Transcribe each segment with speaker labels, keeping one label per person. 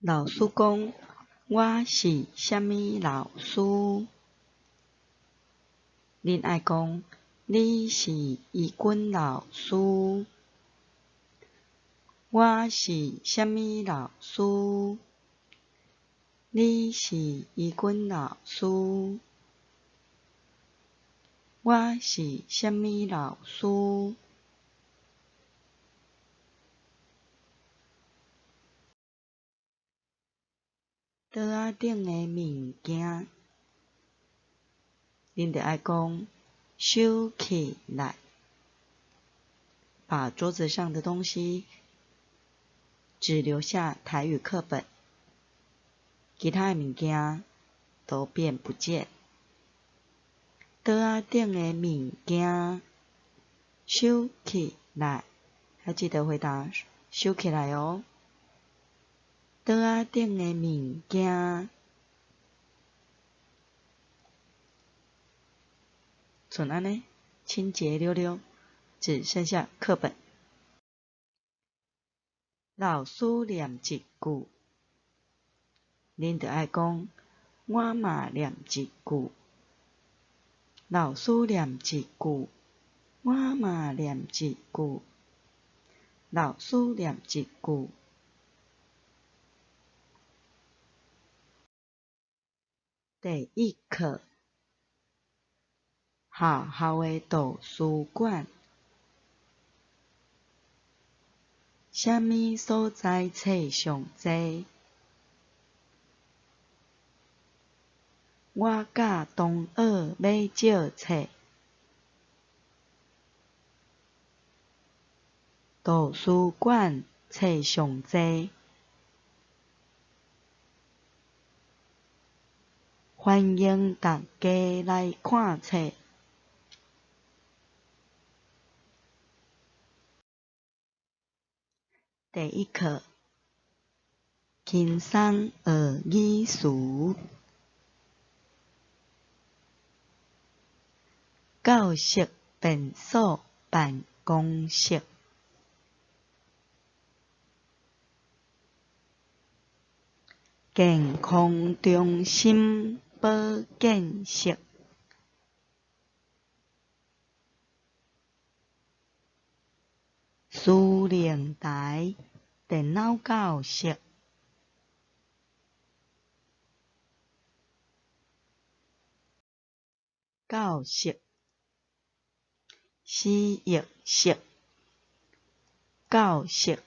Speaker 1: 老師講，我是啥物老師？恁愛講，你是怡君老師。我是啥物老師？你是怡君老師。我是啥物老師？桌仔頂的物件，恁著愛講收起來，把桌子上的東西只留下台語課本，其他的物件都變不見。桌仔頂的物件收起來，要記得回答收起來哦。桌仔頂的物件，賰按呢，清潔溜溜，只剩下課本。老師念一句，恁著愛講，我嘛念一句。老師念一句，我嘛念一句。老師念一句。第一課，學校的圖書館，啥物所在冊上濟？我佮同學欲借冊，圖書館冊上濟。歡迎大家來看冊。第一課，輕鬆學語詞，教室便所辦公室，健康中心保健室，司令台電腦教室，教室，洗浴室，教室，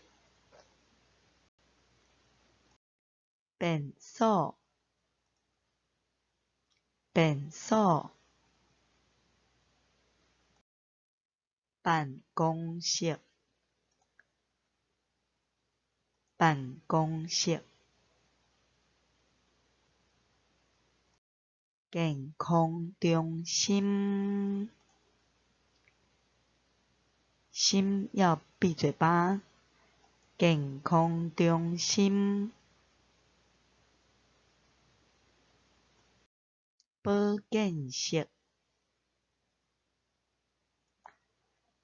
Speaker 1: 便所，便所，辦公室，辦公室，健康中心，心要閉嘴巴，健康中心，保健室，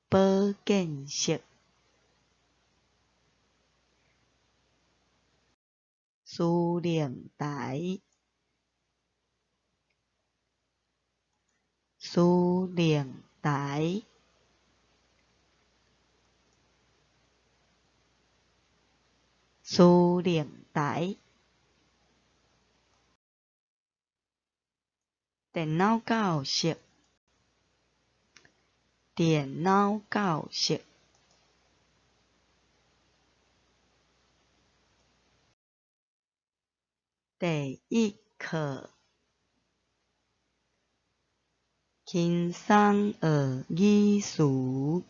Speaker 1: 保健室，司令台，司令台，司令台，電腦教室，電腦教室，第一課，輕鬆學語詞，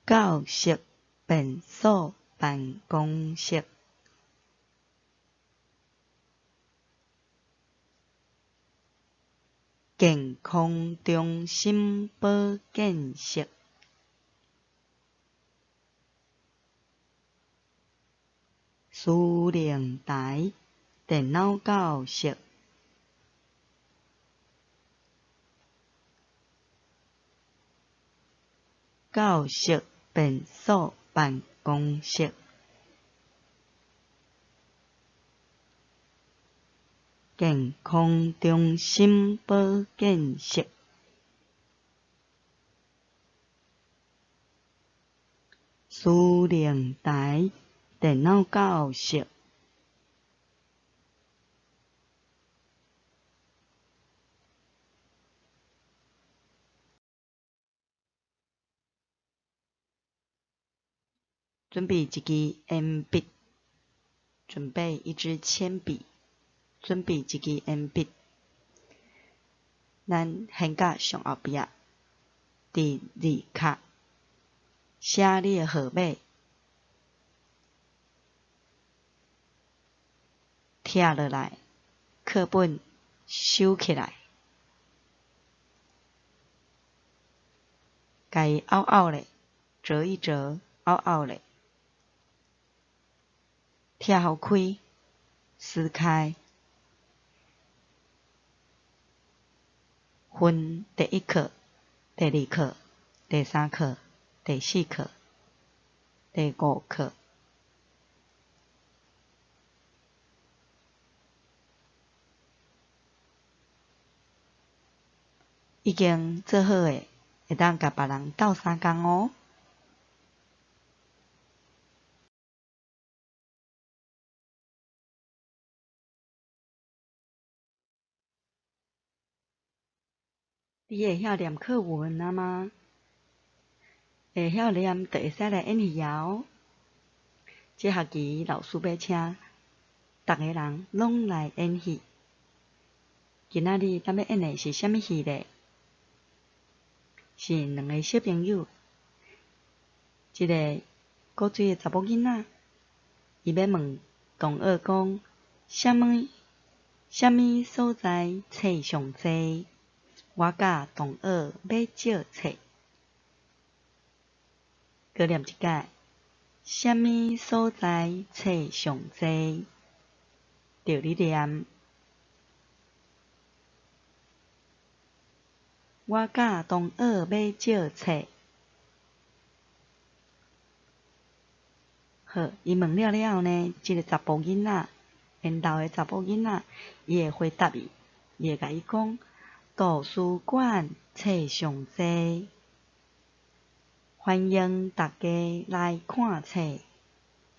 Speaker 1: 教室便所辦公室，健康中心保健室，司令台電腦教室，教室便所辦公室，健康中心保健室，司令台電腦教室，準備一支鉛筆，準備一支鉛筆，準備一支鉛筆。咱先甲上後壁，佇字卡寫你的號碼，拆落來，課本收起來，共伊拗拗咧，折一折，拗拗咧。拆予開，撕開，分第一課、第二課、第三課、第四課、第五課。已經做好的，會當共別人鬥相共哦。你會曉唸課文啊嗎？會曉唸就會使來演戲啊哦！這學期老師欲請逐个人攏來演戲。今仔日咱欲演的是啥物戲咧？是兩个小朋友，一个古錐的查某囡仔，伊欲問同學講，啥物啥物所在冊上濟？我佮同學欲借冊，閣念一擺，啥物所在冊上濟？著你念。我佮同學欲借冊。好，伊問了了後呢，這个查埔囡仔，緣投的查某囡仔，伊會回答伊，伊會共伊講。圖書館冊上濟，歡迎大家來看冊。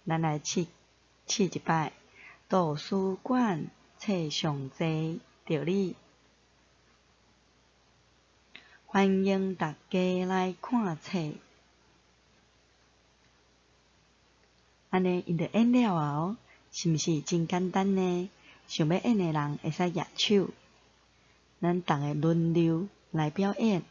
Speaker 1: 咱來試試一擺。圖書館冊上濟，著你。歡迎大家來看冊。按呢，𪜶就演了啊哦，是毋是真簡單呢？想欲演的人會使舉手。咱逐个輪流來表演。